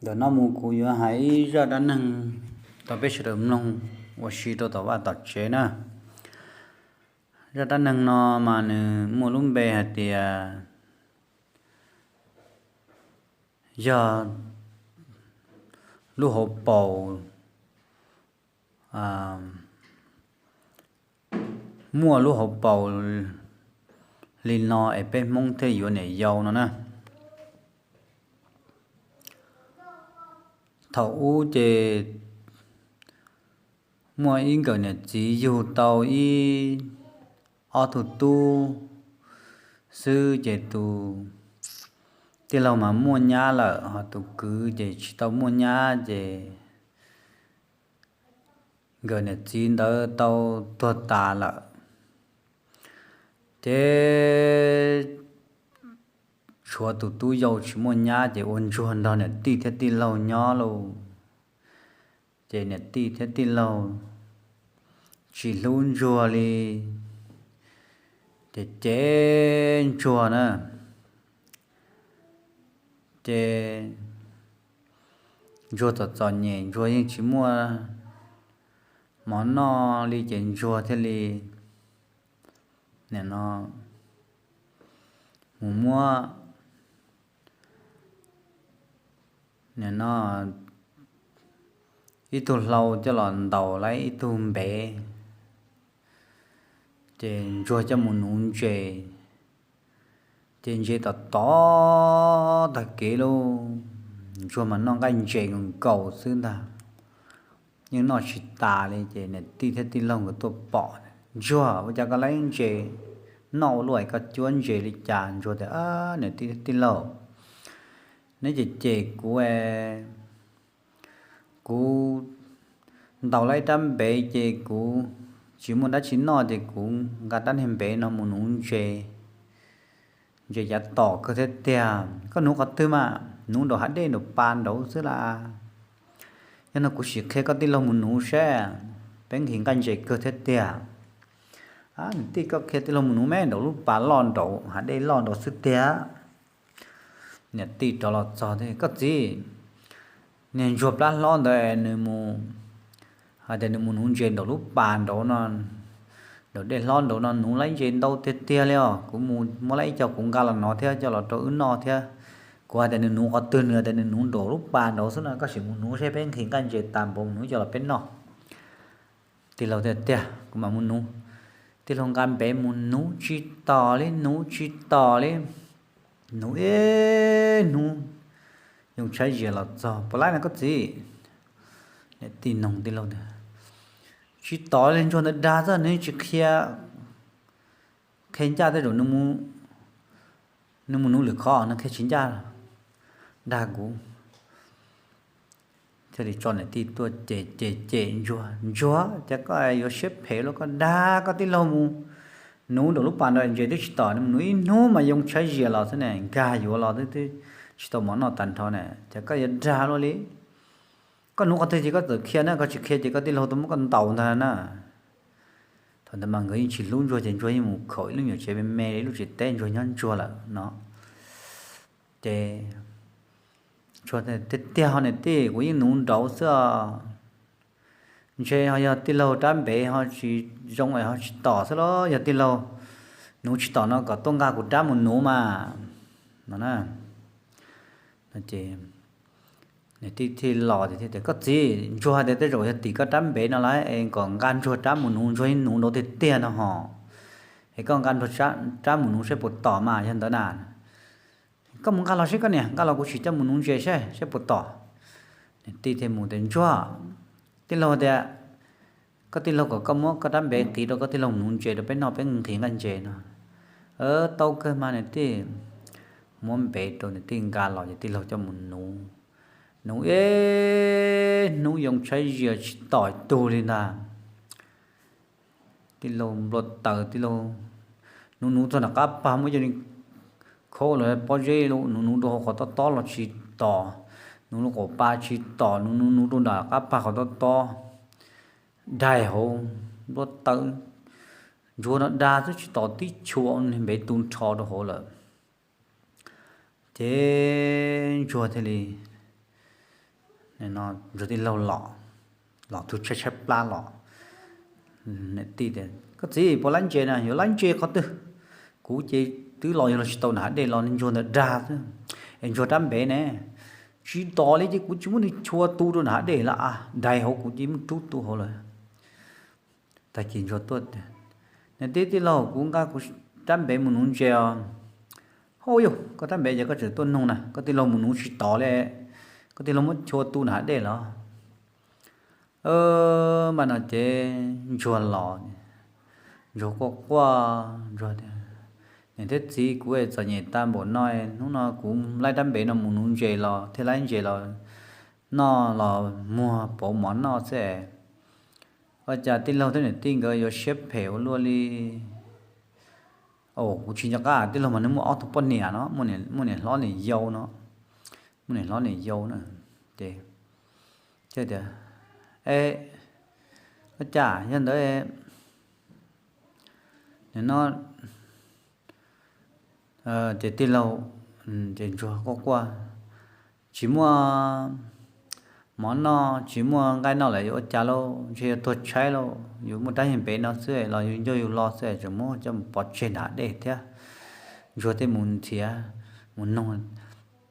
Ntawm no mus kuv yuav hais ib zaj dab neeg rau peb sawv daws mloog ua si rau tom vaj tom tsev na. Zaj dab neeg no mas nws muaj lub npe hais tias yog lub hauv paus, muaj lub hauv paus li no es peb Hmoob thiaj yuav niam yau no na. Thaum ub ces muaj ib nkawm niam txiv yug tau ib ob tug tub xwb ces tus tij laug mas muaj nyab lawm, ho tus kwv ces tsis tau muaj nyab ces nkawm niam txiv ntawd tau tuag tas lawm. Ces tshuav tus tub yau tsis muaj nyab ces ua ntsuag nrog niam tij thiab tij laug nyob lauj. Ces niam tij thiab tij laug tsis hlub ntsuag li, ces cem ntsuag na. Ces ntsuag txom txom nyem, ntsuag yeej tsis muaj mov noj li ces ntsuag thiaj li nim no mus muab nim no ib tug hlau coj los ntaus lawm ib tug npev, ces ntsuag coj mus nuv ntses. Ces ntses tom tom tag kev lauj, ntsuag mas noj nqaij ntses nkaus nkaus xwb ntag, yeej noj tsis tas li. Ces niam tij thiab tij laug nkawd tuaj pom, ntsuag ua cas koj laib ntses noj ua luaj, koj cuab ntses li cas? Ntsuag tias, niam tij thiab tij laug, neb cem cem kuv, kuv ntaus lawm ib rab npev ces kuv tsis muaj dab tsi noj ces kuv nqa rab niag npev no mus nuv ntses, ntses cav tom kawg thiab tiag. Koj nuv qhov twg mas? Nuv nraum hav dej nraum pas nraud xwb las. Yog no kuv sim qhia koj tij laug mus nuv seb, peb nqhis nqaij ntses kawg thiab tiag. Niam tij, koj qhia tij laug mus nuv me nraum lub pas loj nraud hav dej loj nraud xwb tiag. Niam tij rov los txog tias, koj txiv, niag ntsuag plab hlob ntawd nws mus, hais tias nws mus nuv ntses nraum lub pas nraud no, nraum dej hlob nraud no, nuv lawm ntses ntau tiag tiag li os. Kuv mus muab lawm ib co kuv nqa los no thiab coj los rau wb noj thiab. Kuv hais tias nws nuv qhov twg, nws hais tias nws nuv nraum lub pas nraud xwb no, koj sim mus nuv seb peb nqhis nqaij ntses tas npaum mus nuv coj los peb noj. Tij laug tias, tiag, kuv mam mus nuv. Tij laug nqa npev mus nuv tsis tom li, nuv tsis tom li. Nuv ib hnub yoo tshaib zias los txog, puas laib no koj txiv? Niam tij noog tij laug tias, tsis tom li, ntsuag ntawd dag xwb, nws tsis qhia, qhia ncaj tej zaum nws mus nuv lwm qhov, nws qhia tsis ncaj, dag kuv. Thiaj li tso niam tij tuaj cem cem cem ntsuag, ntsuag, cas koj yuav siab phem luaj, koj dag koj tij laug mus nuv nraum lub pas nraud ntses twb tsis tom, nws mus nuv ib hnub mas yoo tshaib zias los xwb ne, nkag yuav los twb tsis tau mov noj tag nrho ne, cas koj yuav dag luaj li. Koj nuv qhov twg ces koj txawm qhia na, koj tsis qhia ces koj tij laug tuaj muab koj ntaus ntag na. Thaum ntawd mas nkawd yeej tsis hlub ntsuag ces ntsuag yeej mus khaum ib lub nyuam tsev me me li lub tsev teb ntsuag nyob ntsuag lawm no. Ces ntsuag tias, tiag tiag ho niam tij, kuv yeej nuv nraud xwb os. Ntshe ho yog tij laug rab npev ho tsis zoo es ho tsis tom xwb los yog tij laug nuv tsis tom no kom tuaj nqa kuv rab mus nuv mas no na. Ces niam tij thiaj los tias, koj txiv, ntsuag hais tias tej zaum yog tim koj rab npev no lawm es kom nqa ntsuag rab mus nuv, ntsuag yeej nuv nraud tiag tiag no ho. Es koj nqa ntsuag rab mus nuv seb puas tom mas yog ntawd na. Koj mus nqa los seb koj niam, nqa los kuv sim coj mus nuv ntses seb, seb puas tom. Niam tij thiaj mus tias, ntsuag, tij laug tias, koj tij laug kom koj muab koj rab npev qiv rau koj tij laug mus nuv ntses rau peb noj, peb nqhis nqaij ntses no. Tau kawg mas niam tij. Muab npev rau niam tij nqa los ces tij laug coj mus nuv. Nuv ib hnub yoo tshaib zias tsis tom ib tug li ntag. Tij laug nplua taws, tij laug nuv nuv txog nram qab pag muab cov ni khaub los pob zeb, nuv nuv rau hauv qhov tob tob los tsis tom, nuv rau qaum pa tsis tom, nuv nuv nuv rau nram qab pag qhov tob tob, daig hauv, nplua taws, ntsuag no dag xwb tsis tom tib tshua, npev tu nrho rau hauv lawm. Ces ntsuag thiaj li Ntsuag tij laug los, los tug tshaib tshaib plab los. Niam tij tias, Koj txiv, puas laib ntses na? Yuav laib ntses qhov twg? Kuv ces twb los yuav los tsis tau nram hav dej los ntsuag ntawd dag xwb. Es ntsuag rab npev ne, tsis tom li ces kuv tsis muab nws chua tu rau nram hav dej lawm a, dai hauv kuv ces muab rub tu hauv lawm. Tag kis ntsuag tuaj tias, Niam tij, tij laug, kuv nqa kuv rab npev mus nuv ntses os. Hauj yog, koj rab npev ces koj tseem tuaj nug na, koj tij laug mus nuv tsis tom li, koj tij laug muab chua tu nram hav dej los? Mas no ces ntsuag los, ntsuag quaj quaj, ntsuag tias, Niam thiab txiv, kuv txom nyem tag npaum no, hnub no kuv laib rab npev no mus nuv ntses los thiaj laib ntses los noj los muag pauv mov noj xwb. Ua cas tij laug thiab niam tij nkawd yuav siab phem ua luaj li. Kuv tsis nco qab, tij laug mas nws muaj ob tug poj niam no, muaj niam hlob niam yau no, muaj niam hlob niam yau na. Ces tias, E, ua cas yog ntawd no? Ces tij laug, ces ntsuag quaj quaj, Tsis muaj mov noj, tsis muaj nqaij noj lawm yuav ua cas lauj? Ntshe yuav tuag tshaib lauj, yuav muaj rab yag npev no xwb los yug ncauj yug lo xwb, tseem muab coj mus pov tseg nram dej thiab. Ntsuag thiaj mus nrhiav, mus nug,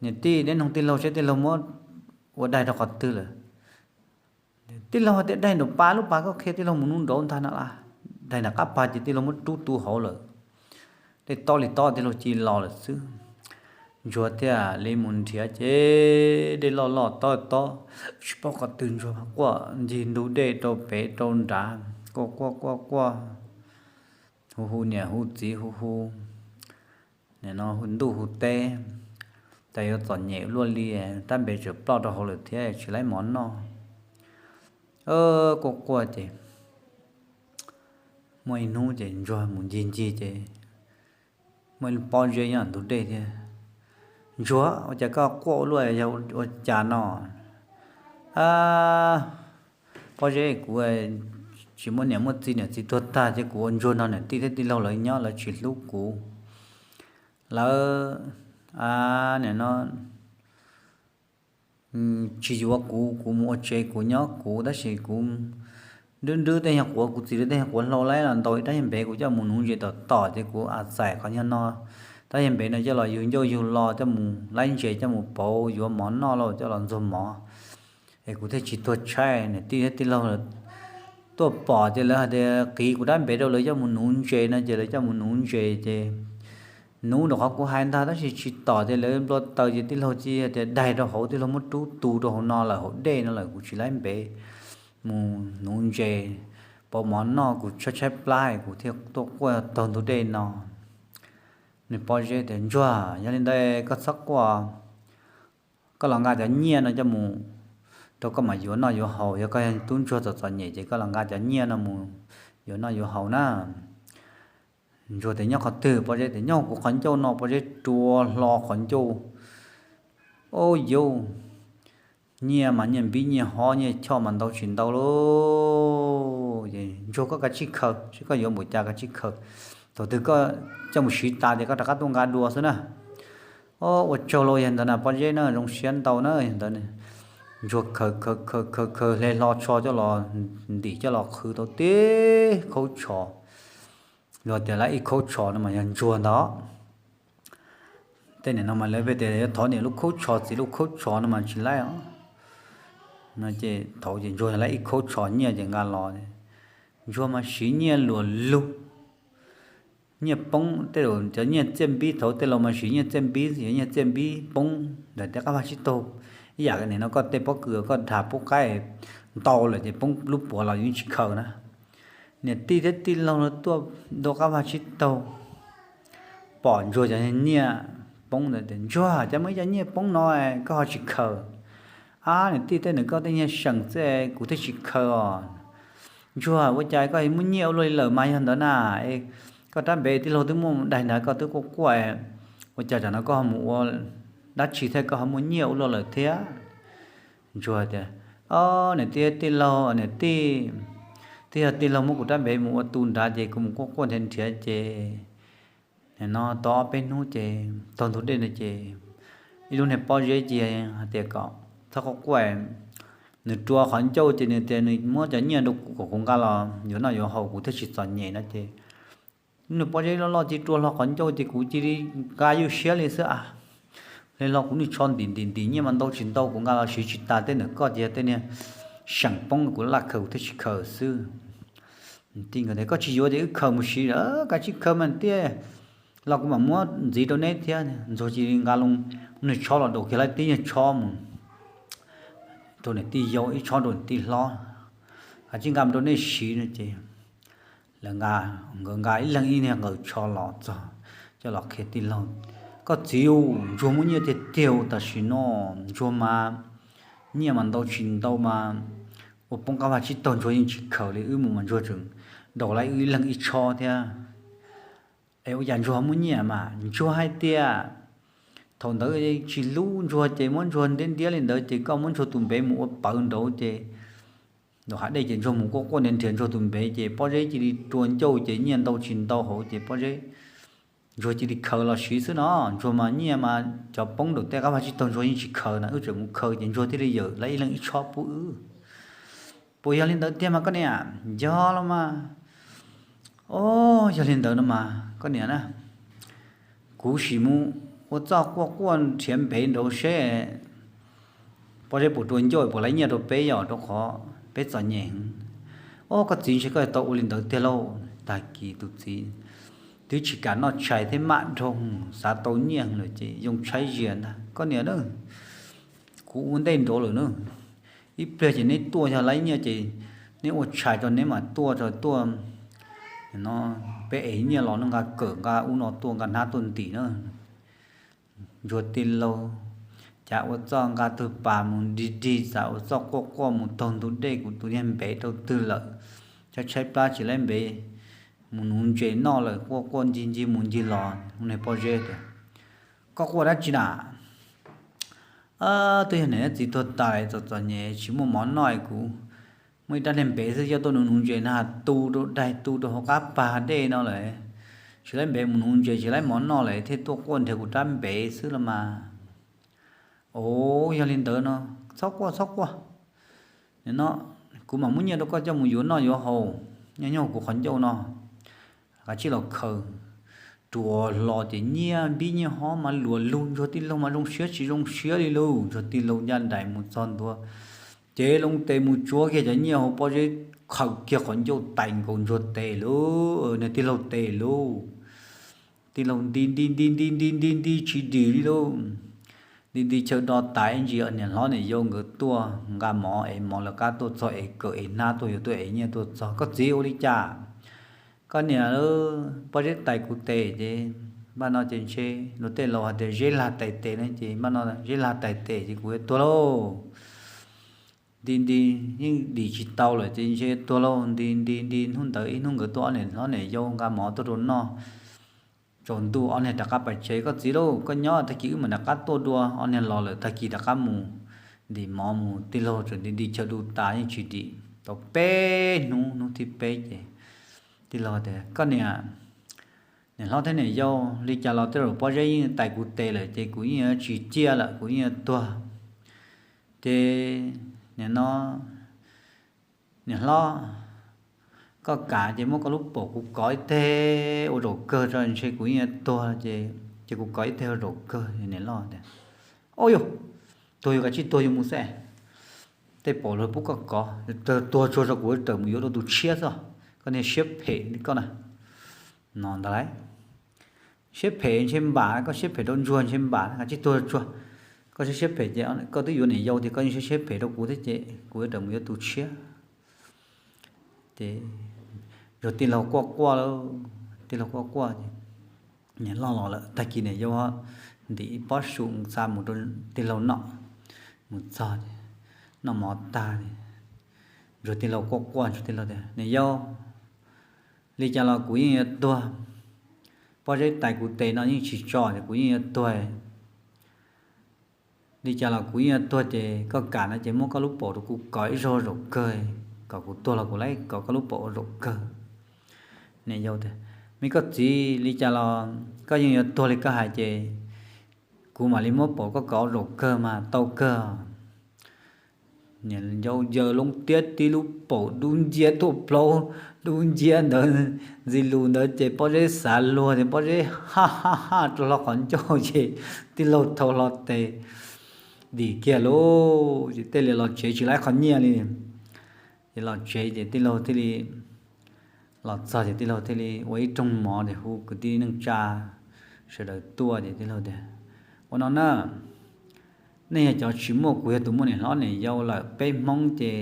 Niam tij, neb nug tij laug seb tij laug muab ua daig rau qhov twg lawm? Tij laug tias daig nraum pas lub pas koj qhia tij laug mus nug nraud ntag na las. Daig nram qab pas ces tij laug muab rub tu hauv lawm. Dej tob li tob tij laug cia li los lawm xwb. Ntsuag thiaj li mus nrhiav ces dej loj loj tob tob, tsis paub qhov twg, ntsuag quaj ncig ntug dej rau pem rau nrad, quaj quaj quaj quaj, hu hu niam hu txiv hu hu, nim no hu ntuj hu teb, tas yuav txom nyem luaj li, rab npev tseem ploj rau hauv lawm thiab tsis laib mov noj. Quaj quaj ces muaj ib hnub ces ntsuag mus ncig ncig ces muaj ib lub pob zeb nyob ntug dej thiab. Ntsuag, ua cas koj quaj ua luaj, yog ua cas no? Pob zeb, kuv tsis muaj niam muaj txiv, niam txiv tuag tag ces kuv ua ntsuag no, niam tij thiab tij laug lawv nyob lawv tsis hlub kuv. Lawv, nim no tsis yuav kuv, kuv mus ua tsev kuv nyob kuv, tab sis kuv nrwb nrwb tej nyuag quav, kuv txiv lawv tej nyuag quav hlau laib los ntaus ib rab yag npev kuv coj mus nuv ntses tom tom ces kuv a txais qhov nyuag no, rab yag npev no coj los yug ncauj yug lo coj mus laib ntses coj mus pauv yuav mov noj lauj, coj los ntxuag mov, es kuv thiaj tsis tuag tshaib. Niam tij thiab tij laug tuaj pom ces lawv hais tias qiv kuv rab npev rau lawv coj mus nuv ntses no ces lawv coj mus nuv ntses ces nuv rau qhov kuv hais ntag, tab sis tsis tom ces lawv nplua taws ces tij laug cia li hais tias daig rau hauv, tij laug muab rub tu rau hauv no lawm, hauv dej no lawm, kuv tsis laib npev mus nuv ntses pauv mov noj, kuv tshaib tshaib plab kuv thiaj tuaj quaj taug ntug dej no. Nws pob zeb tias ntsuag, yog li ntawd koj txhob quaj, koj los nqa cov nyiaj no coj mus rau koj mam yuav noj yuav haus, yog koj yog tub ntsuag txom txom nyem ces koj los nqa cov nyiaj no mus yuav noj yuav haus na. Ntsuag tias nyob qhov twg? Pob zeb tias nyob kuv qhov ncauj no. Pob zeb rua hlo qhov ncauj, o yauj, nyiaj mas nyiaj npib nyiaj hob nyiaj choj mas ntau tsis ntau lauj. Ces ntsuag koj kav tsij khaws, seb koj yuav npaum cas kav tsij khaws, thaum twg koj coj mus siv tas ces koj rov qab tuaj nqa dua xwb na. O, ua tsaug lauj, yog ntawd na pob zeb na, zoo siab ntau na, yog ntawd. Ntsuag khaws khaws khaws khaws khaws hle hlo tsho coj los ntim coj los qhwv tau tib khaub tsho. Luag tias laib ib khaub tsho no mas yog ntsuag ntag. Tej niam no mas lawv pheej tias yuav thov niam lub khaub tsho txiv lub khaub tsho no mas tsis laib os. No ces thaum ces ntsuag laib ib khaub tsho nyiaj ces nqa los. Ntsuag mas siv nyiaj luam lug, nyiaj poob, tej zaum cov nyiaj txiaj npib, thaum tej laus mas siv nyiaj txiaj npib, yog nyiaj txiaj npib poob ntawm tej qab vaj tsib taug, ib yam li no koj tej pob kws koj dhas pub qaib ntau lawm ces poob lub puav los yeej tsis khaws na. Niam tij thiab tij laug tuaj ntua qab vaj tsib taug, pom ntsuag cov nyiaj poob ntawd tias, Ntsuag, cas muaj ib co nyiaj poob no koj ho tsis khaws? Ab, niam tij, tej ntawd koj tej nyiaj seem xwb, kuv thiaj tsis khaws os. Ntsuag, ua cas koj muaj nyiaj ua luaj li lawm mas yog ntawd na? Koj rab npev tij laug twb muab daig ntawd, koj twb quaj quaj, ua cas tam no koj ho mus ua dab tsi thiab koj ho muaj nyiaj ua luaj lawm thiab? Ntsuag tias, Ob, niam tij, tij laug, niam tij, twb yog tij laug muab kuv rab npev mus ua tu nrad ces kuv mus quaj quaj nrhiav nrhiav ces nim no tau ob peb hnub ces taug ntug dej no ces ib lub niag pob zeb cia hais tias kom txhob quaj quaj, nws rua qhov ncauj ces nws tias nws muab cov nyiaj rau kuv kom kuv nqa los yuav noj yuav haus kuv thiaj tsis txom nyem no ces nws pob zeb loj loj cia li rua hlo qhov ncauj ces kuv cia li nqa ywj siab li xwb a. Hle hlo kuv niag tsho ntim ntim ntim nyiaj mas ntau tsis ntau kuv nqa los siv tsis tas tej ntawm koj ces yog tej niag seem poob kuv laj khaws kuv thiaj tsis khaws xwb. Tij nkawd tias koj tsis yuav ces wb khaws mus siv, kav tsij khaws mas tiag los kuv mam muab ntxiv rau neb thiab. Ntsuag cia li nqa loo niag tsho los daus kiag lawv tib nyuag tsho mus rau niam tij yau, ib tsho rau niam tij hlob, kav tsij nqa mus rau nej siv no ces lawv, nkawd nqa ib leeg ib niag nqaws tsho los txog coj los qhia tij laug. Koj txiv, ntsuag muaj nyiaj tiag tiag tam sim no, ntsuag mas nyiaj mas ntau tsis ntau mas ua poob qab vaj tsib taug ntsuag yeej tsis khaws li, wb mus mas ntsuag tseem daus lawv wb ib leeg ib tsho thiab. Es ua cas ntsuag muaj nyiaj mas? Ntsuag hais tias thaum ntawd tsis hlub ntsuag ces muab ntsuag ntiab ntiab li ntawd ces koj muab ntsuag tus npev mus ua pawv nraud ces nraum hav dej ces ntsuag mus quaj quaj nrhiav nrhiav ntsuag tus npev ces pob zeb cia li rua ncauj ces nyiaj ntau tsis ntau hauv ces pob zeb, ntsuag cia li khaws los siv xwb no. Ntsuag mas nyiaj mas cov poob nraum tej qab vaj tsib taug ntsuag yeej tsis khaws no, wb tseem mus khaws ces ntsuag thiaj li yawm lawv ib leeg ib tsho pub wb. Puas yog li ntawd tiag mas koj niam? Yog los mas. Os, yog li ntawd no mas koj niam na, kuv sim mus ua txoj quaj quaj nrhiav npev nraud seb pob zeb puas rua ncauj puas laiv nyiaj rau peb yom, rau qhov peb txom nyem. Os, koj txiv, ntshe koj tau ua li ntawd tiag lauj. Tag kis tus txiv twb tsis kam noj tshais thiab maj dhau, xav tau nyiaj lawm ces yoo tshaib zias ntag. Koj niam na, kuv ua ntej nraud lawm na, ib pliag ces neb tuaj yog laiv nyiaj ces neb ua tshais rau neb mam tuaj, rau tuaj no peb ev nyiaj los no nqa kawm nqa ub no tuaj, nqa hnab tuaj ntim na. Ntsuag tij laug cas ua txoj nqa tug pas mus dig dig, xav ua txoj quaj quaj mus taug ntug dej, kuv tus niag npev rau twg lawm? Tshaib tshaib plab tsis laiv npev mus nuv ntses noj lawm, quaj quaj ncig ncig mus ncig los, niag pob zeb tias, koj quaj dab tsi na? Twb yog niam txiv tuag tas txom txom nyem tsis muaj mov noj, kuv muaj ib rab niag npev xwb, coj tuaj nuv nuv ntses na, tu rau daig tu rau hauv qab pas dej no lawm, tsis laiv npev mus nuv ntses tsis laiv mov noj lawm thiaj tuaj quaj nrhiav kuv rab npev xwb los mas. Os, yog li ntawd no, txhob quaj txhob quaj. No kuv mam muab nyiaj rau koj coj mus yuav noj yuav haus, nyob nyob kuv qhov ncauj no, kav tsij los khaws. Ruas hlo ces nyiaj npib nyiaj hob mas luas lug, ntsuag tij laug mas zoo siab tsis zoo siab li lauj. Ntsuag tij laug ncaj nraim mus txog ntua, cev loo tes mus tsuav kiag cov nyiaj hauv pob zeb, khaws kiag qhov ncauj tais nkaus ntsuag tes lauj, niag tij laug tes lauj. Tij laug nti nti nti nti nti nti nti tsis dim li lauj. Nti nti chaw do tas ib ntsis niam hlob niam yau nkawd tuaj nqa mov es mov lawv qab tuaj txog es kawm es hnab tuaj yuav tuaj es nyiaj tuaj txog, koj txiv ua li cas? Koj niam, pob zeb tais kuv tes ces npaj no ces ntshe luag tej laus hais tias zeb lag tais tes no ces npaj no zeb lag tais tes ces kuv yuav tuag lauj. Nti nti yeej dim tsis tau lawm ces ntshe tuag lauj. Nti nti nti hnub ntawd ib hnub nkawd tuaj ob niam hlob niam yau nqa mov tuaj rau noj. Tsaus ntuj ob niag rov qab pais tsev, koj txiv lauj, koj nyob tag kis wb mam rov qab tuaj dua. Ob niag los lawm tag kis rov qab mus ntim mov mus, tij laug tseem nti nti chaw du tas yeej tsis dim. Tau peb hnub, hnub thib peb ces tij laug tias, koj niam, niam hlob thiab niam yau, li cas los tej zaum pob zeb yeej tais kuv tes lawm ces kuv yeej yuav tsis ciaj lawm, kuv yeej yuav tuag. Ces nim no niam hlob, koj kam ces muab koj lub paum kuv kov ib teg ua zaum kawg tso, ntshe kuv yeej yuav tuag ces, ces kuv kov ib teg ua zaum kawg. Niam loj tias, ub yus, tuag yus kav tsij tuag yus mus xwb, tej paum luag pub koj kov, tuag tsuag tso kuv rawm mus yuav dua tus tshiab xwb, koj niag siab phem li koj na. No ntag lauj. Siab phem ntshe npam, koj siab phem rau ntsuag ntshe npam, kav tsij tuag tsuag. Koj siab siab phem ces koj twb yuav niam yau tias koj yeej siab siab phem rau kuv thiab ces kuv yuav rawm mus yuav tus tshiab. Ces ntsuag tij laug quaj quaj lauj, tij laug quaj quaj ces niam loj los lawm, tag kis niam yau ntim ib pob su xa mus rau tij laug noj. Mus txog ces noj mov tag, ntsuag tij laug quaj quaj, ntsuag tij laug tias, niam yau, li cas los kuv yeej yuav tuag. Pob zeb tais kuv tes no yeej tsis tso, kuv yeej yuav tuag. Li cas los kuv yeej yuav tuag ces koj kam no ces muab koj lub paum rau kuv kov ib zaug zaum kawg, kom kuv tuag los kuv laib kov koj lub paum ua zaum kawg. Niam yau tias, me koj txiv, li cas los koj yeej yuav tuag li koj hais ces kuv mam li muab paum koj kov ua zaum kawg mas tau kawg. Niam yau yaws loo tiab tib lub paum dub nciab tuaj plaub, dub nciab ntawd, ntxi lus ntawd ces Pob Zeb xav luag ces Pob Zeb ha ha ha rau hlo qhov ncauj ces tij laug thau hlo tes dim kiag lauj, ces tej li los tsev tsis laib qhov nyiaj li. Ces los tsev ces tij laug thiaj li los txog ces tij laug thiaj li ua ib rooj mov ces hu kwv tij neej tsa sawv daws tuaj ces tij laug tias, ua no na, nej yog cov tsis muaj, kuv yog tus muaj niam hlob niam yau lawm, peb Hmoob ces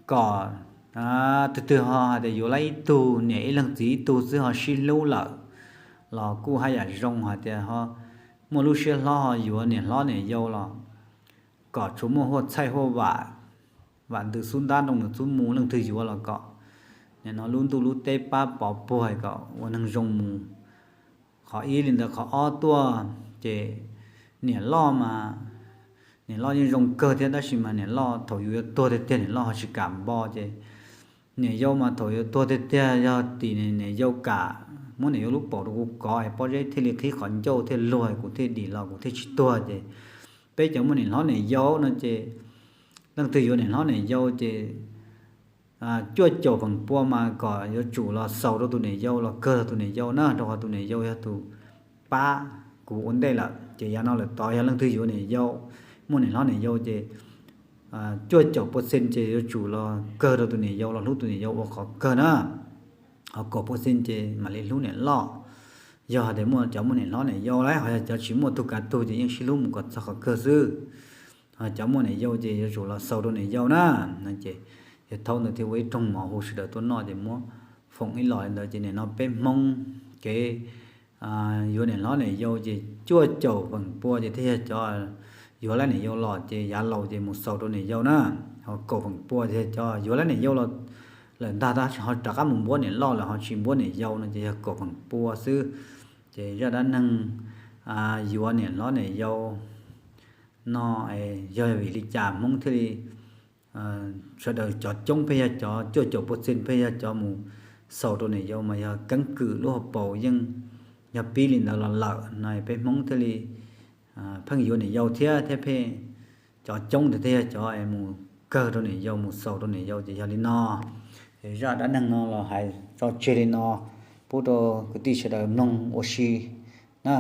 kom twg twg ho hais tias yuav lawm ib tug niam ib leeg txiv ib tug xwb ho sib hlub lawm los kuj haj yam zoo, hais tias ho muaj lub siab hlob ho yuav niam hlob niam yau los kom tsuas muaj huaj txhaij huaj vam, vam ntws xub ntab nroo ntws xub mus, leej twg yuav los kom nim no lub ntuj lub teb pab pov puag kom ua neeg zoo mus. Qhov ib li ntawd, qhov ob tuaj ces niam loj mas, niam loj yeej zoo kawg thiab tab sis mas niam loj thaum yus yuav tuag tiag tiag niam loj ho tsis kam npo ces niam yau mas thaum yuav tuag tiag tiag yog tim niam yau kam muab niam yau lub paum rau kuv kov es Pob Zeb thiaj li qhib qhov ncauj thiaj luag kuv thiaj dim los kuv thiaj tsis tuag ces peb cov muaj niam hlob niam yau no ces leej twg yuav niam hlob niam yau ces cuaj caum feem pua mas kom yuav tsum los xaus rau tus niam yau los kawg rau tus niam yau na, rau qhov tus niam yau yog tus pab kuv ua ntej lawm ces yav no lawm tod yog leej twg yuav niam yau, muaj niam hlob niam yau ces cuaj caum pua xees ces yuav tsum los kawg rau tus niam yau los hlub tus niam yau ua qhov kawg na. Ho kaum pua xees ces mam li hlub niam loj. Yog hais tias muaj cov muaj niam hlob niam yau lawm ho yog cov tsis muaj tug kav tug ces yeej sib hlub mus kom txog qhov kawg xwb. Ho cov muaj niam yau ces yuav tsum los xaus rau niam yau na. No ces yawg Thaub ntawd thiaj ua ib rooj mov hu sawv daws tuaj noj ces muab foom ib los li ntawd ces nim no peb Hmoob kev yuav niam hlob niam yau ces cuaj caum feem pua ces thiaj yog cov yuav lawm niam yau los ces yav laus ces mus xaus rau niam yau na. Ho kaum feem pua ces cov yuav lawm niam yau los lawm ntag tab sis ho rov qab mus npuab niam loj lawm ho tsis npuab niam yau no ces yog kaum feem pua xwb. Ces zaj dab neeg yuav niam hlob niam yau no yog vim li cas Hmoob thiaj li sawv daws cov coob pheej yog cov cuaj caum pua xees pheej yog cov mus xaus rau niam yau mas yog keeb kwm lub hauv paus yeej yog pib li ntawd los lawm no peb Hmoob thiaj li pheej yuav niam yau thiab thiab pheej cov coob ntawd thiaj yog cov mus kawg rau niam yau mus xaus rau niam yau ces yog li no. Ces zaj dab neeg no los hais tso tseg li no pub rau kwv tij sawv daws mloog ua si na.